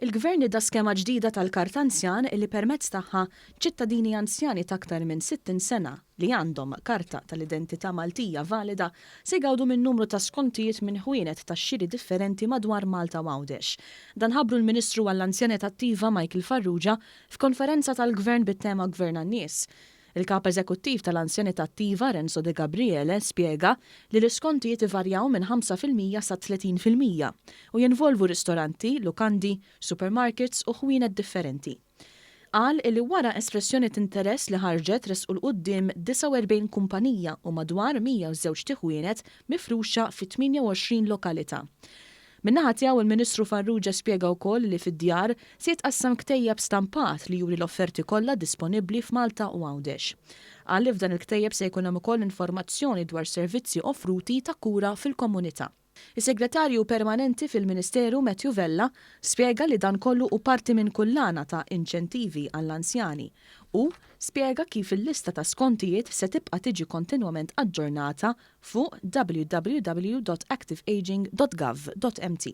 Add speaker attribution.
Speaker 1: Il-Gvern nieda skema ġdida tal-Karta Anzjan li permezz tagħha ċittadini anzjani ta' aktar minn 60 sena li għandhom karta tal-identità Maltija valida se jgawdu minn numru ta' skontijiet minn ħwienet tax-xiri differenti madwar Malta u Għawdex. Dan ħabbru l-Ministru għall-Anzjanità Attiva Michael Farrugia f'konferenza tal-Gvern bit-tema Gvern għan-Nies. Il-Kap Eżekuttiv tal-Anzjanità Attiva Renzo Degabriele spjega li l-iskontijiet ivarjaw minn 5% sa 30% u jinvolvu ristoranti, lukandi, supermarkets u ħwienet differenti. Qal li wara espressjoni t'interess li ħarġet resqu 'l quddiem 49 kumpanija u madwar 102 ħwienet mifruxa fi 28 lokalità. Min-naħa tiegħu, il-Ministru Farrugia spjega wkoll li fid-djar se jitqassam ktejjeb stampat li juri l-offerti kollha disponibbli f'Malta u Għawdex. Qal li f'dan il-ktejjeb se jkun hemm ukoll informazzjoni dwar servizzi offruti ta' kura fil-komunità. Is-Segretarju Permanenti fil-Ministeru Matthew Vella spjega li dan kollu hu parti minn kullana ta' inċentivi għall-anzjani u spjega kif il-lista ta' skontijiet se tibqa' tiġi kontinwament aġġornata fuq www.activeaging.gov.mt.